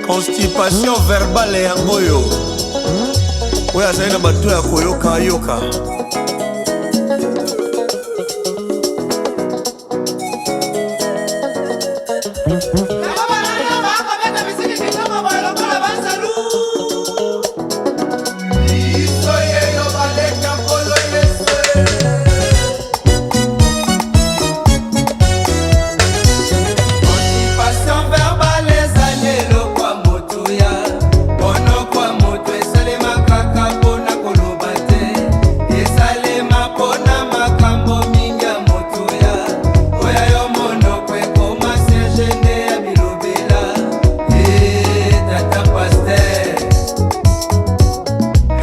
Constipation verbale yango oyo oyo azali na bato ya koyoka yoka.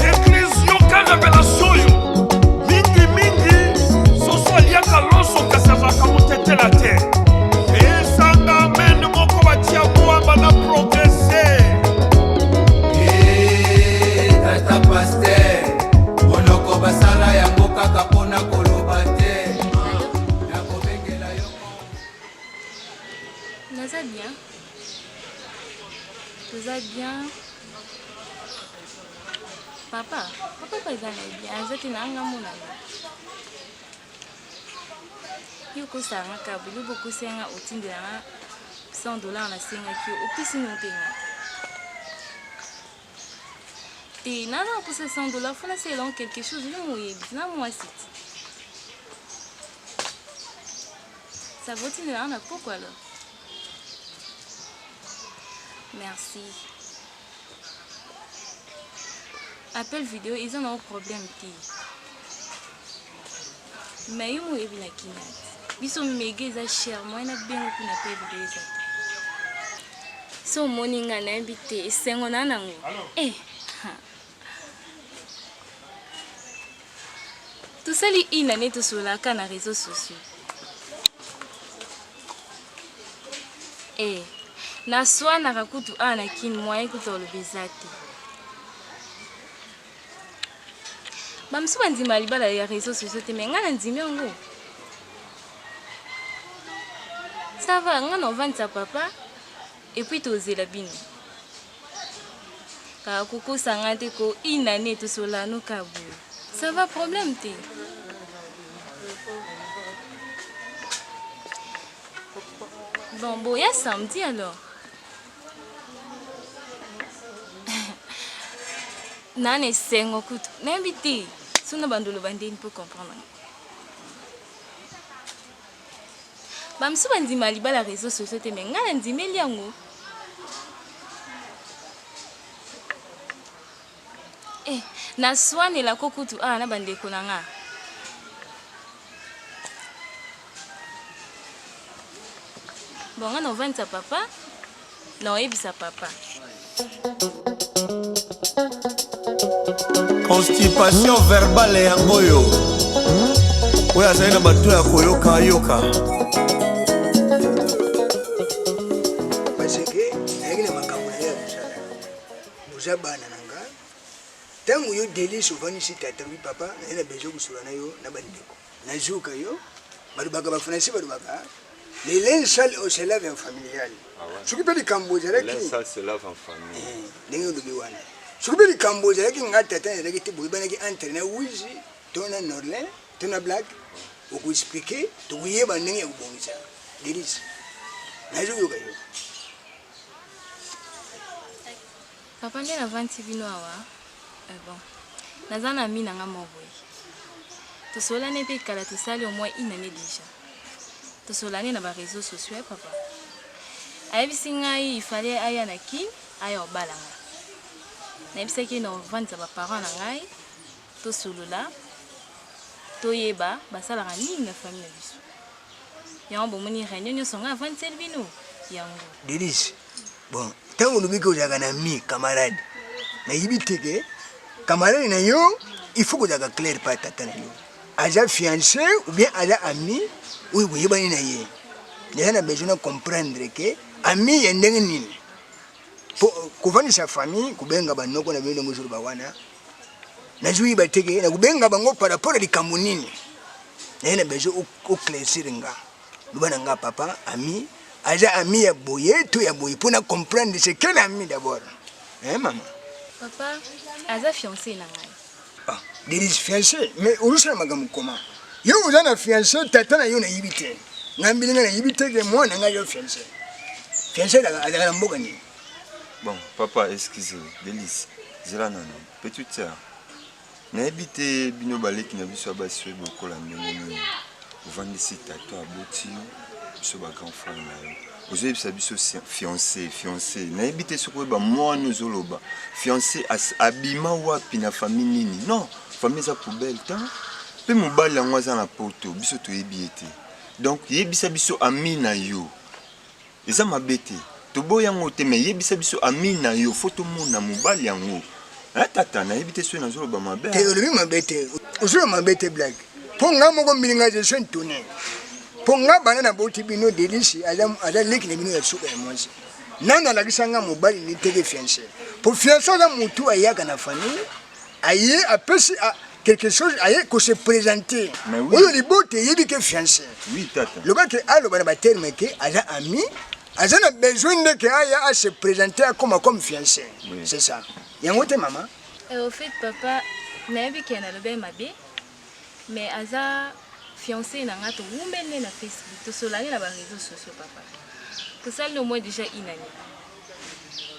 Eglise yoka revelation oyo mingi mingi soso aliaka loso kasi azalaka motetela te esanga amen moko batia bwamba na progrese Eh, tata paster monoko basala yango kaka mpona koloba te nakobengela yo Naza bien. Toza bien. Papa, papa pe aza na ye bien, aza te na nga monana. Yo okosaka nga kaka boye, lobi okosaki nga otindela nga 100 dollars nasengaki yo, opesi ngo mpe nga te. Te, naza na mposa 100 dollars, faut nasalela ngo quelque chose, yo moyebi, na mwasi ti. Ça va otindela nga na pokwa alors? Merci. Appel video eza na problème te. Mais yo moyebi na kina te. Biso mega eza cher, moyen na bengo kuna appel video eza te. So omoni nga nayebi te esengo na nango. Eh. Tosali une année tosololaka na réseaux sociaux. Eh, naswanaka kutu awa na kin moyen kutu oloba eza te. Bamosusu bandima libala ya réseaux sociaux te, mais ngai nandimi yango. Ça va, ngai na ovandisa papa et puis tozela bino. Kaka kokosa nga te ko une année tosolola no ka boye. Ça va problème te. Bon, boya samedi alors. Na na esengo kutu. Nayebi te. Soki na bando oloba ndeni mpo comprendre. Ba misusu ba ndima libala reseaux sociaux te mais nga na ndimeli yango. Eh, na swanela ko kutu awa na ba ndeko na nga. Bon, nga na ovandisa papa, na oyebisa papa. Constipation verbale yango oyo oyo azali na bato ya koyoka yoka. Parce que nayaki na makambo na ye ya mosala boza bana na nga ntango yo delis ovandisi tata wi papa naye na besoin kosolola na yo na bandeko nazoka yo balobaka ba français balobaka le linge sale on se lave en familial ah soki mpe likambo ezalaki eh, ndenge olobi wana soki mpe likambo ezalaki nga tata nazalaki te boyebanaki entre na wizi to na norlin to na black okoexplike tokoyeba ndenge ya kobongisa delise nazoyoka yo Papa nde navandisi bino awa euh, bon naza na ami na nga moko boye tosolani mpe kala tosali au moins une année déjà tosolani na ba réseaux sociaux eh, papa ayebisi ngai il fallait aya na kin aya obala nga nayebisaki ye na ovandisa ba parents na ngai tosolola toyeba basalaka nini na famille na biso yango bomoni réunion nyonso ngai avandiseli bino yango Denise bon ntango olobi ke ozalaka na ami camarade nayebi te ke camarade na yo il faut kozalaka claire pa tata na yo aza fiancé ou bien aza ami oyo boyebani na ye naza na besoin na comprendre ke ami ya ndenge nini po kovandisa famille kobenga banoko na bino ndenge ozoloba wana nazoyeba te ke nakobenga bango par rapport ya likambo nini naye na besoin oclaircir nga. Loba na nga papa, ami aza ami ya boye to ya boye mpo na comprendre c'est quel ami d'abord. Hein mama? Papa aza fiancé na ngai. Ah, Denise fiancé, mais ozosala makambo comment? Yo oza na fiancé, tata na yo nayebi te. Nga mbilinga nayebi te ke mwana ngai yo fiancé. Fiancé azalaka na mboka nini? Bon, papa, excusez, Denise, zela nanu, petite sœur. Nayebi te bino baleki na biso ya basi soki bokola ndenge nini. Ovandisi tata aboti yo, biso ba grand frère na yo. Ozoyebisa biso fiancé, fiancé. Nayebi te soki oyeba mwana ozoloba. Fiancé abima wapi na famille nini? Non, famille eza poubelle te. Pe mobali yango aza na poto, biso toyebi ye te. Donc yebisa biso ami na yo. Eza mabe te toboyi yango te mais yebisa biso ami na yo faut tomona mobali yango hein tata nayebi te soki nazoloba mabe te olobi mabe te ozoloba mabe te blague mpo nga moko mbilinga je suis étonné mpo nga bana naboti bino delisi aza leki na bino ya suka ya mwasi nani alakisa nga mobali ni teke fiance mpo fiance aza motu ayaka na famille aye apesi quelque chose aye ko se présenter oui. oyo libota eyebi ke fiancé oui, tata. Loba ke aloba na baterme ke aza ami aza na besoin nde ke aya a se présenter akoma comme fiancé oui. C'est ça yango te mama. Au fait papa nayebi ke nalobi mabe mais aza fiancé na nga towumeli nde na Facebook tosolani na ba réseaux sociaux papa tosali au moins déjà une année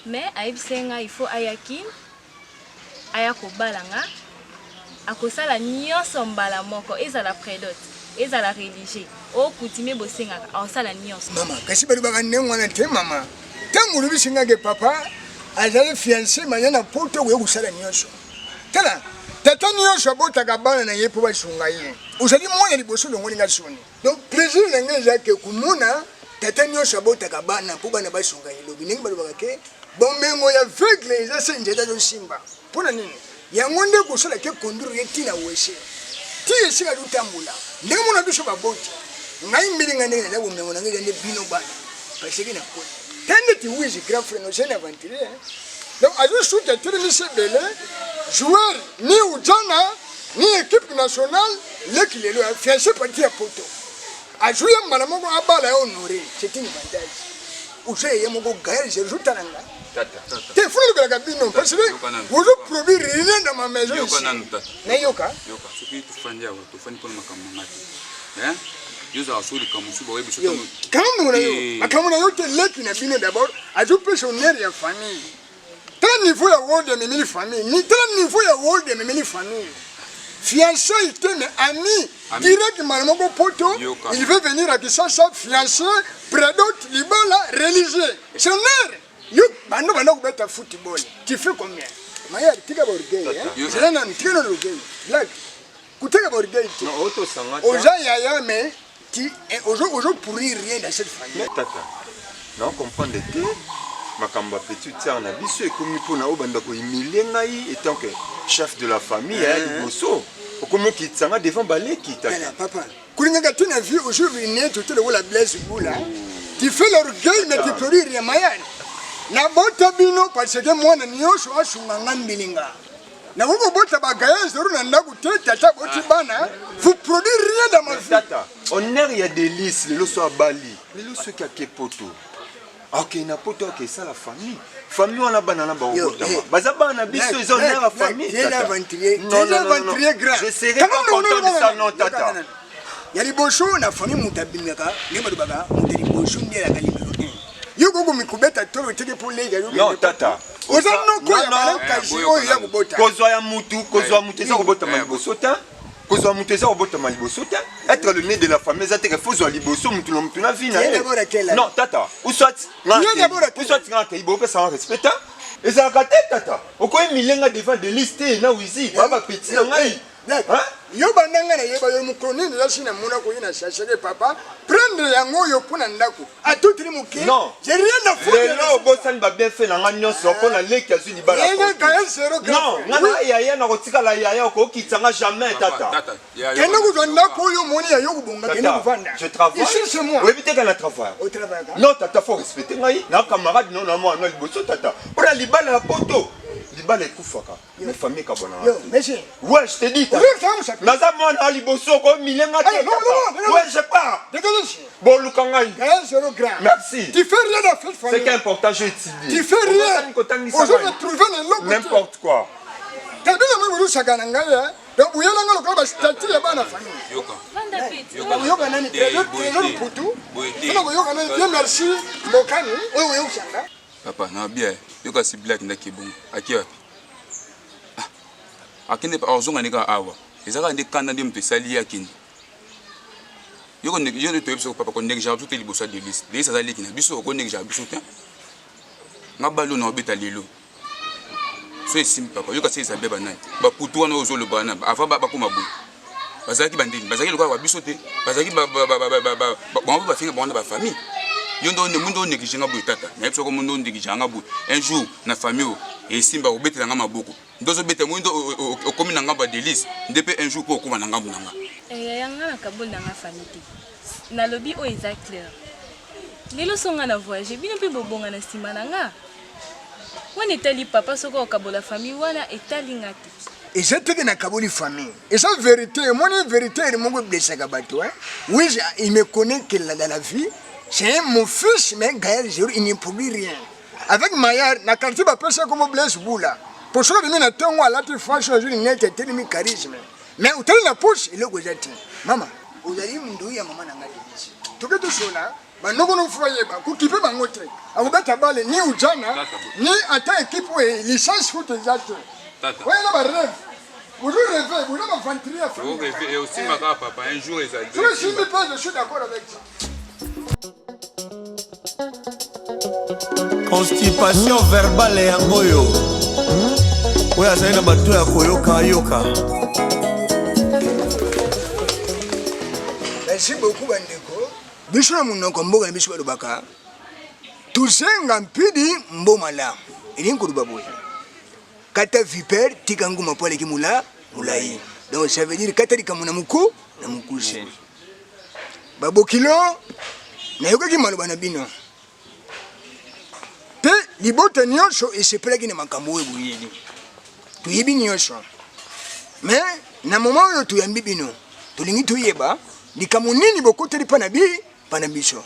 mais ayebisaki nga il faut aya Kin aya kobala nga akosala nionso mbala moko ezala predot ezala religieux o coutumier bosengaka akosala nionso. Mama kasi balobaka ndenge wana te mama tango olobisi nga ke papa azali fiance maya na poto okoya kosala nionso tala tata nionso abotaka bana na ye mpo basunga ye ozali mwana liboso olongoli nga soni donc plaisir na ngai eza ke komona tata nionso abotaka bana mpo bana basunga ye lobi ndenge balobaka ke Bomengo ya aveugle eza se nzete azo simba. Pona nini? Yango nde kosala ke conduire ye ti na WC. Ti esika azo tambola. Ndenge mona biso baboti. Ngai mbilinga ndenge naza bomengo na ngai eza nde bino bana. Parce que na koli. Te ndeti Wiz grand frère no c'est un aventurier. Hein? Donc azo suki atelemisi ebele joueur ni ujana ni équipe nationale leki lelo ya fiancé parti ya poto. Azwi ye mbala moko abala ya honore, c'est une avantage. Oza ye moko Gaël je joue tala nga. Te funa lobelaka bino parce que ozo produire rien dans ma maison ici. Nayoka. Yoka soki tofandi awa tofandi mpona makambo na nga te. Hein? Yo ozalaka soki likambo mosusu baoyebi biso ntango. Makambo na yo, makambo na yo te leki na bino d'abord azopesa honneur ya famille. Tala niveau ya world ememeli famille ni tala niveau ya world ememeli famille fiançailles te mais ami direct mbala moko poto il veut venir à Kinshasa fiancé predot libala religieux c'est honneur yo bando banda kobeta football tu fais combien maya tika ba orgueil hein zela nanu tika nanu orgueil blague kuteka ba orgueil te oza yaya mais tu eh, ozo ozo pourrir rien dans cette famille tata na comprendre te makambo ya petit tiare na biso ekomi mpona oyo banda kohumilie ngai etant que chef de la famille ya liboso okomi okitisa nga devant baleki tata papa kolingaka te na vie ozo ruine toto lokola blaise bula tu fais l'orgueil mais tu produis rien mayani nabota bino parce que mwana nyonso asunga nga mbilinga nakoki kobota bagaya zero na ndako te tata aboti bana vous produit rien dans ma vie tata honneur ya delice lelo so abali lelo soki ake poto akei na poto ake esala famille famille wana bana na bakobotama eh, baza bana na biso eza honneur ya famille je serai pas content de ça non tata ya liboso na famille moto abimaka nde balobaka moto ya liboso nde alaka nimero 1 yo kokomi kobeta tolo teke mpo leka yo non tata oza noko ya balankazi oyo ya kobota kozwa ya mutu kozwa mutu eza kobotama liboso te kozwa mutu eza kobotama liboso te être le nez de la famille eza teke fo zwa liboso mutu na mutu na vie na ye non tata ou soit ou soit nga akei bopesa nga respect te ezalaka te tata okoyi milenga devant delis te na wizi ba bapeti na ngai Yo banda nga nayeba yo mokolo nini eza si namona koye na saseke papa prendre yango oyo mpo na ndako atutili moke non j'ai rien à foutre lelo obosani ba bienfait na nga nyonso mpo na leki azwi libala non nga na yaya nakotikala yaya okokitisa nga jamais tata kende kozwa ndako oyo omoni ya yo kobonga kende kovanda je travaille ici c'est moi oyebi te ka na travaille otravaillaka non tata faut respecter ngai na camarade no na mwana liboso tata mpo na libala ya poto. Libala ekufaka, mais famille ekabwanaka Yo, te. monsieur. Ouais, je te dis. Naza mwana ya liboso ko milenga te. Allez, non, non, non, Ouais, je pars. Boluka ngai. Merci. Tu fais rien dans cette Ce famille. qui est important, j'ai étudié. Tu fais rien. Ozo retrouver na eloko te. N'importe quoi. Tabina mwe bolusaka na ngai eh. Donc boyela nga lokola ba statue ya bana famille. Yoka. Oyoka nani trésor trésor Mputu. Sona koyoka nani Dieu merci Mbokani oyo oyokisa nga. Papa, na bien. Yoka si black ndaki bongo. Aki wapi? Ah. Akende pa ozonga ndeka awa. Ezaka nde kanda nde moto esali ye akende. Yo yo nde toyebi soko papa ko negligea biso te liboso ya Delis. Delis aza leki na biso, oko negligea biso te. Nga balo na obeta lelo. So esimbi papa, yoka se Isabelle banani. Ba putu wana ozo loba wana avant ba bakoma boye. Bazalaki bandeni, bazalaki lokola ba biso te. Bazalaki ba ba ba ba ba ba bango ba finga bango na ba famille. Yo ndo nde mundo neglige nga boye tata. Na yebi soko mundo neglige nga boye. Un jour na famille oyo esimba obetela nga maboko. Nde ozobeta mundo okomi na ngambo ya Delice, nde pe un jour pe okoma na ngambo na nga. Eh yaya nga na kaboli na nga famille te. Nalobi oyo eza clair. Lelo so nga na voyage bino pe bobonga na sima na nga. Wana etali papa soki okabola famille wana etali nga te. Eza te ke nakaboli famille. Eza verite, omoni verite eri moko eblessaka bato hein. Oui, il me connaît que dans la vie, c'est mon fils mais Gaël Zero, il ne produit rien. Avec Maillard, na quartier bapesa kombo Blaise Bula. Po soki abimi na tongo alati fashion azwi lunette etelemi charisme. Mais otali na poche eloko eza te. Mama, ozali ndoyi ya mama na nga Denise. Toke tosola ba noko no fo bayeba kokipe bango te. Akobeta bale ni ujana ni ata equipe oyo licence foot eza te. Oyo eza ba rêve. Bozo rêve, boza ba aventurier ya famille. Rêve et aussi maka papa un jour ezali. Soki esimbi pe je suis d'accord avec ça. Constipation verbale yango oyo oyo azali na bato ya koyoka yoka. Merci beaucoup bandeko. Biso na monoko mboka na biso balobaka tuzenga mpidi mbomala, elingi koloba boye kata vipère tika nguma po aleki mula molayi. Donc ça veut dire kata likambo na moku na mokuse. Babokilo, nayokaki maloba na bino, mpe libota nyonso esepelaki na makambo oyo boyebi. Toyebi nyonso, me na moma oyo toyambi bino, tolingi toyeba likambo nini bokoteli mpo na bi mpo na biso.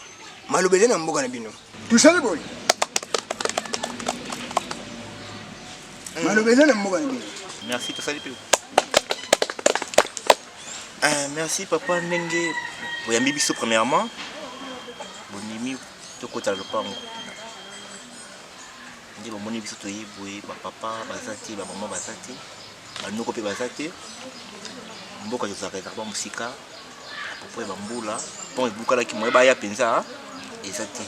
Maloba eza na mboka na bino. Tosali boye, maloba eza na mboka na bino. Merci, tosali mpe. Euh, merci papa ndenge boyambi biso premièrement bondimi tokota na lopango nde bomoni biso toye boye bapapa baza te bamama baza te banoko mpe baza te mboka tozalaka ezalaka ba mosika apopo ya bambula mpo ebukalaki moye baya mpenza eza te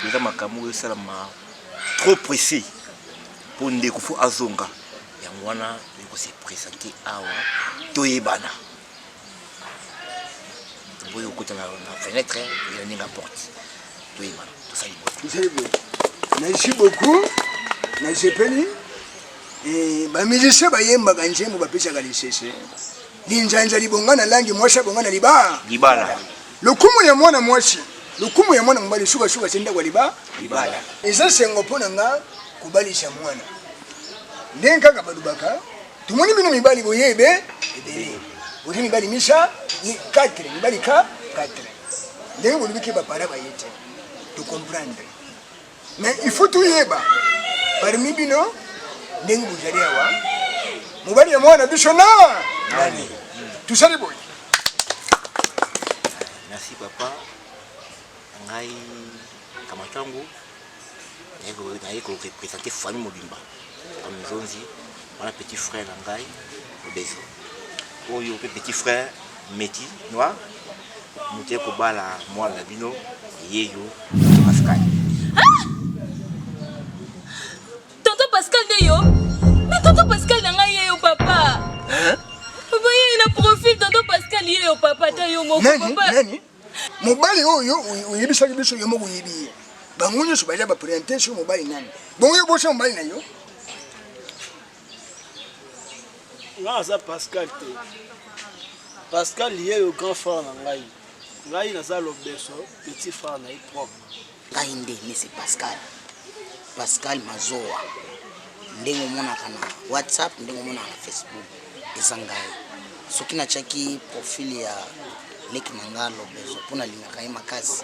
eza makambo oyo esalama trop pressé mpo ndeko fo azonga Yango wana toye ko se presenter awa toyebana. Toboyi kokota na, na fenetre toye na ndenge ya porte toyebana tosali boye. Tosali boye. Merci beaucoup. Nasepeli. Eh, ba musiciens bayembaka nzembo bapesaka lisese. Linzanza libonga na langi mwasi abonga na liba. Libala. Lokumu ya mwana mwasi, lokumu ya mwana mobali suka suka se ndako ya liba libala. Eza sengo mpo na nga kobalisa mwana. Ndenge kaka balobaka, tomoni bino mibali boye ebe ebele. Boza mibali misa ni 4, mibali ka 4. Ndenge bolobi ke ba parents baye te. To comprendre. Mais il faut toyeba parmi bino ndenge bozali awa mobali ya mwana biso na nani tosali boye. Merci papa. Ngai Kamatango naye ko représenter famille mobimba Nzonzi wana petit frère na ngai Obezo oyo pe petit frère Meti noir moto ye kobala mwana na bino yeyo Pascal. Ah! Tonton Pascal nde yo? Mais tonton Pascal na ngai yeyo papa. Hein? Papa ye na profil tonton Pascal yeyo papa ata yo moko papa. Nani? Mobali oyo oyebisaki biso yo moko oyebi ye. Bango nyonso baza ba presenter sur mobali nani? Bongo yo bosa mobali na yo? Nga aza Pascal te. Pascal yeyo grand frère na ngai. Ngai naza Lobeso petit frère na ye propre. Ngai nde Monsieur Pascal, Pascal Mazowa, Ndenge omonaka na WhatsApp, ndenge omonaka na Facebook, eza ngai. Soki natiaki profil ya leki na nga Lobezo mpo nalingaka ye makasi,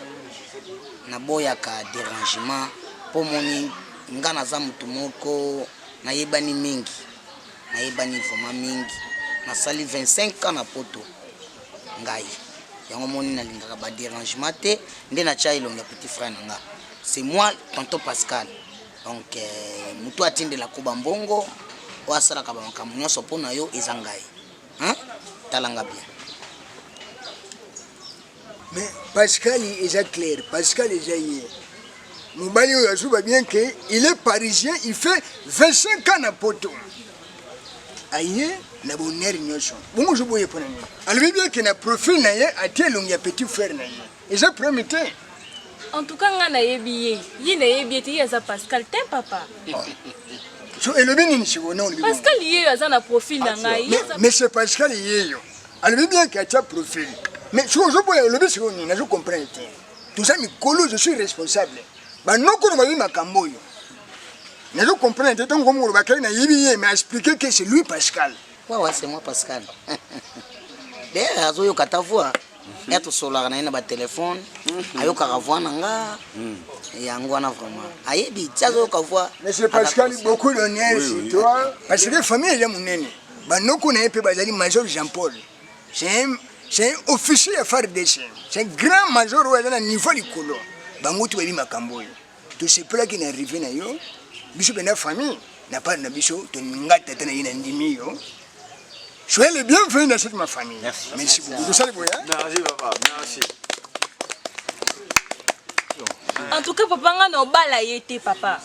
naboyaka derangement mpo omoni nga naza motu moko nayebani mingi, nayebani vraiment mingi. Nasali 25 ans na poto ngai, yango omoni nalingaka ba derangement te, nde natia elongi ya petit frère na nga. C'est moi tonton Pascal. Donc mutu atindela ko ba mbongo oyo asalaka ba makambo nyonso mpo na yo eza ngai. Hein? Tala nga bien. Mais Pascal eza clair, Pascal eza ye. Mobali oyo azuba bien que il est parisien, il fait 25 ans na poto. Aye na bonheur nyonso. Bongo ozoboye mpo na nini? Alobi bien que na profil na ye atie elongi ya petit frère na ye. Eza problème te. En tout cas nga nayebi ye. Ye nayebi ye te ye aza Pascal te papa. So elobi nini sikoyo na olobi. Pascal yeyo aza na profil na ngai. Mais monsieur Pascal yeyo alobi bien que atia profil. Mais sikoyo ozoboya olobi sikoyo nini nazo comprendre te. Toza mikolo je suis responsable. Banoko na bayebi makambo oyo. Nazo comprendre te ntango komi koloba kaka nayebi ye mais expliquer que c'est lui Pascal. Ouais ouais c'est moi Pascal. D'ailleurs azoyoka ta voix. Ya tosololaka na ye na ba telephone ayokaka voix na nga yango wana vraiment ayebi ti azoyoka voix. Monsieur Pascal beaucoup d'honneur sur toi parce que famille eza monene banoko na ye mpe bazali major Jean Paul c'est un c'est un officier ya FARDC c'est un grand major oyo aza na niveau likolo bango tu bayebi makambo oyo tosepelaki na arrive na yo biso mpenza famille na part na biso toninga tata na ye na ndimi yo. Soyez les bienvenus dans cette ma famille. Merci, Merci beaucoup. Tosali boye. Merci papa, merci. En tout cas papa nga na obala ye te papa.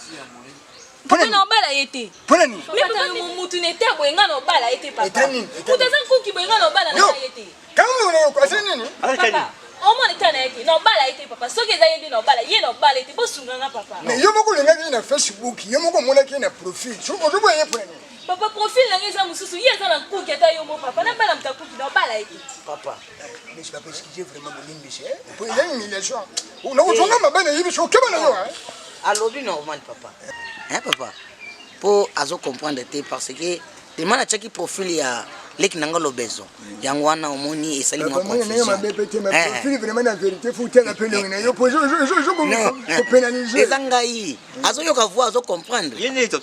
Papa na obala ye te. Pona nini? Mais papa yo mutu na ete boye nga na obala ye te papa. Eta nini? Mutu aza nkuki boye nga na obala na ye te. Tango na ko asali nini? Papa, omona eta na ye te. Na obala ye te papa. Soki eza ye nde na obala ye na obala ye te. Bosunga nga papa. Mais yo moko olingaki ye na Facebook, yo moko omonaki ye na profil. Soki ozoboya ye pona nini? Papa profil na nga eza mususu ye aza na nkuki ata yo mo papa na bala mutu akuki na obala ye te. Papa. Mais papa excusez vraiment bolimbisi eh. Po eza humiliation. Nakozonga mabe na yebi so okeba na yo eh. Alobi normal papa. Hein papa? Po azo comprendre te parce que tellement natiaki profil ya leki na nga lobezo yango wana omoni esali mwa confusion profil vraiment na vérité faut tiaka pe elongi na yo po kopénaliser eza ngai azoyoka voix azo comprendre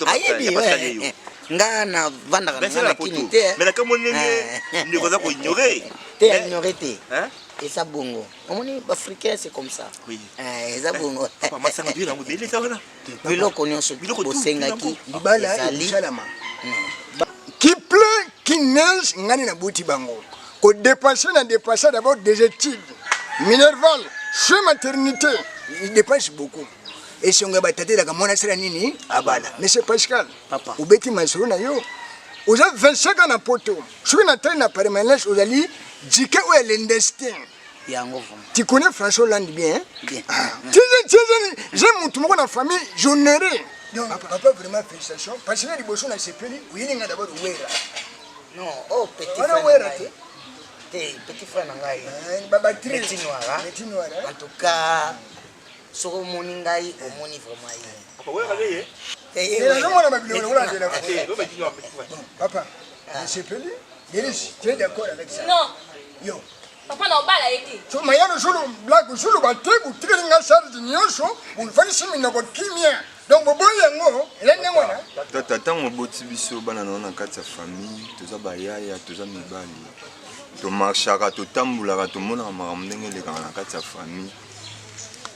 ayebi nga navandaka na nga na kini te mais nakambo ndenge ndeko aza koignore te ignore te eza bongo omoni baafricain c'est comme ça eza bongo biloko nyonso bosengaki ezali qui pleut qui neige ngani nabuti bango kodepense na depense d'abord des études minerval soin maternité il dépense beaucoup esongo ya batata elaka mwana asala nini abala monsieur pascal Papa. obeti masolo na yo oza 25 ans na poto soki natali na permanence ozali jike oyo ya lendestin yango vraiment tu connais François Hollande bien hein? Bien. Ah. Tu sais, tu sais, j'ai mutu moko na famille j'honoré donc papa, papa vraiment félicitations parce que liboso na sepeli oyeli nga d'abord wera non oh petit wana frère wera na te ngai te petit frère na ngai ba batterie petit noir hein? petit noir hein? en tout cas soki omoni ngai omoni vraiment ye Eh, nazomona ba biloko lokola nzela bon papa nasepeli Denis tu es d'accord avec ça Non. yo Papa na obala ye te. so mayano solo blague solo bate botikeli nga charge nyonso bofandisi minoko kimia donc boboyi yango eza ndenge wana Tata, ntango oboti biso bana na yo na kati ya famille, toza bayaya, toza mibali, tomarchaka, totambolaka, tomonaka makambo ndenge elekaka na kati ya famille.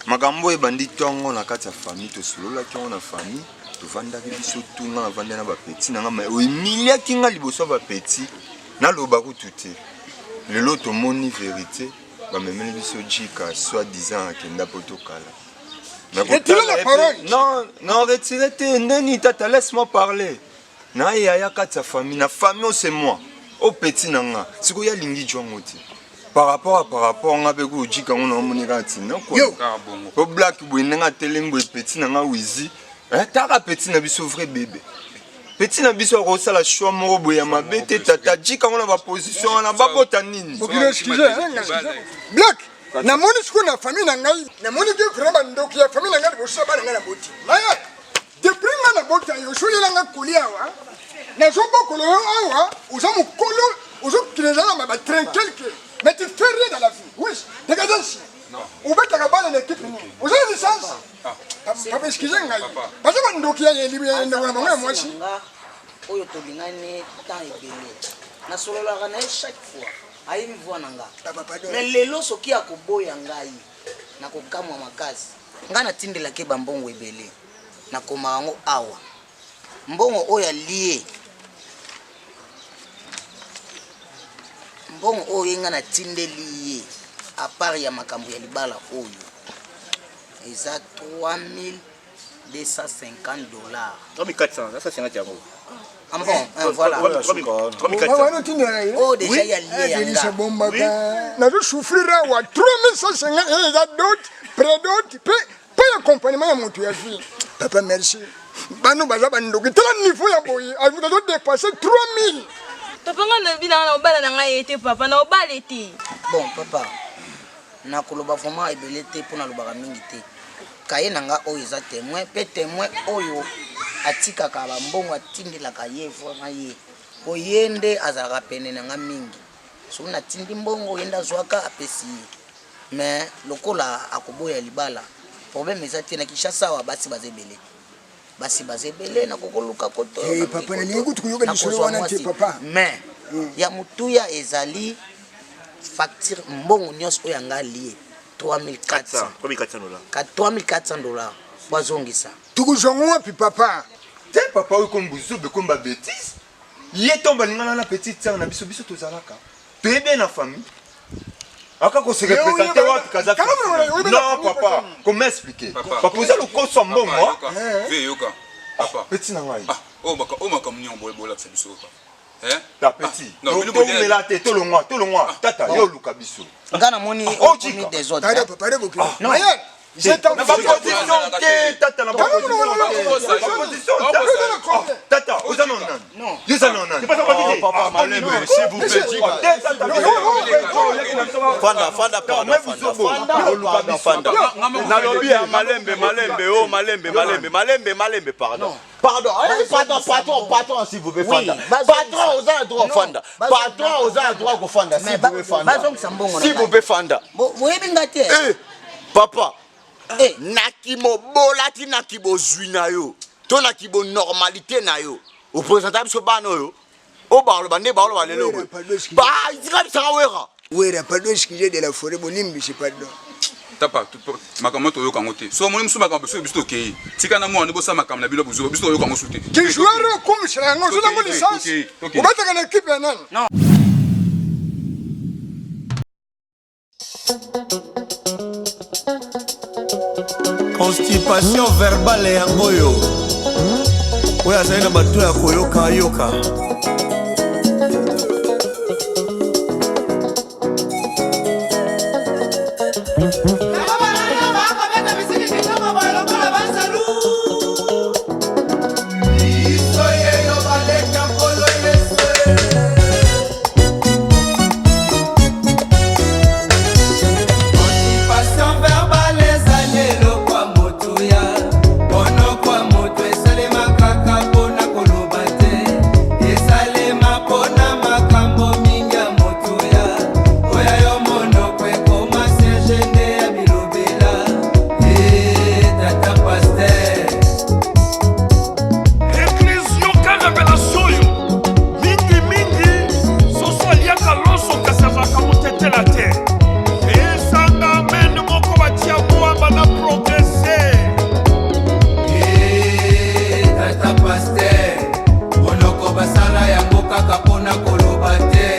Makambo oyo ebandi ntongo na kati ya famille, tosololaki yango na famille, tovandaki biso tu, nga navandaki na bapeti na nga, mais ohumiliaki nga liboso ya bapeti, naloba kutu te. Lelo tomoni verite, bamemeli biso Djika, soit disant akenda poto kala. Retire la parole. Non, non, retire te, ndeni tata, laisse-moi parler. Na yaya kati ya famille, na famille c'est moi. O petit na nga, sikoyo ye alingi djwango te. Par rapport à par rapport nga pe ko djika ngo na omoni kaka tina quoi. Yo. O black boye ndenge atelemi boye petit na nga Wizi. Eh, taka petit na biso vrai bébé. Petit na biso akosala choix moko boye ya mabe te tata djika ngo na ba position wana babota nini? Bokilo excuse hein, excuse. Black namoni sikoyo na famille na ngai namoni ke vraiment bandoki ya famille na ngai liboso ya bana ngai naboti maya depuis ngai nabota yo Osulela nga kolia awa. Nazobokola yo awa, oza mokolo, ozokende na ba train quelque. Mais tu fais rien dans la vie. Oui, dégage ici. Obetaka bana na équipe nini? Oza na licence? Papa, excuse ngai. Baza bandoki ya ndeko na bango ya mwasi. Oyo tolingani temps ebele. Nasololaka na ye chaque fois. Ayebi voix na nga. Mais lelo soki akoboya ngai, nakokamwa makasi. Ngai natindelaki ye bambongo ebele. Nakomaka yango awa. Mbongo oyo alie, mbongo oyo ye ngai natindeli ye à part ya makambo ya libala oyo eza 3250 dollars. 3400, 450 yango. Ah bon, hein, voilà. Oh, déjà, il y a lié Delisa bombaka. Nazo souffrir awa 3150 eza dot, prédot pe pe accompagnement ya moto ya vie. Papa merci. Bano baza bandoki tala niveau ya boye azo dépasser 3000. Papa nga nalobi na nga na obala na ngai ye te papa na obala te. Bon papa nakoloba vraiment ebele te mpo nalobaka mingi te kaye na nga oyo eza témoin mpe témoin oyo atikaka bambongo atindelaka ye vraiment ye mpo ye nde azalaka pene na nga mingi soki natindi mbongo ye nde azwaka apesi ye mais lokola akoboya libala problème eza te na Kinshasa awa basi baza ebele basi baza ebele nakokoluka koto hey, papa nalingi kutu koyoka lisolo wana te papa mais mm. ya motuya ezali facture mbongo nyonso oyo yanga alie 3400 3400 dollars po azongisa tokozwa ngo wapi papa te papa oyo ekomi buzoba ekomi ba betise ye ntango balingana na petite sœur na biso biso tozalaka toyebi ye na famille aka ko se représenter wapi kaza non papa comment expliquer papa oza lokoso ya mbongo yoka papa petit na ngai oyo makambo nini bolakisa biso papa ta petit toumela te tolongwa tolongwa tata yo oluka biso nga namoni okomi desordre Na ba position te tata na ba position te tata oza na nani yo oza na nani papa malembe s'il vous plaît fanda fanda pardon fanda fanda fanda nalobi ya malembe malembe o malembe malembe malembe malembe pardon Pardon, eh, pardon, patron, patron, s'il vous plaît, fanda. Patron, oza na droit fanda. Patron, oza na droit kofanda, s'il vous plaît, fanda. S'il vous plaît, fanda. Boyebi nga te. Eh, papa. Eh. Na kimobola ti na kibozwi na yo to na kibonormalité na yo opresenta biso bana oyo oyo baloba nde baloba lelo boye batika bisaka wera wera pardon excusez de la forêt bolimbisi pardon tapa makambo toyoka yango te so omoni mosusu makambo biso biso tokei tika na mwana bosala makambo na bino buzoba biso toyoka yango su te kijoueur okomisela yango ozo nango licence obataka na ekipe ya nani Constipation verbale yango oyo oyo azali na bato ya koyoka ayoka.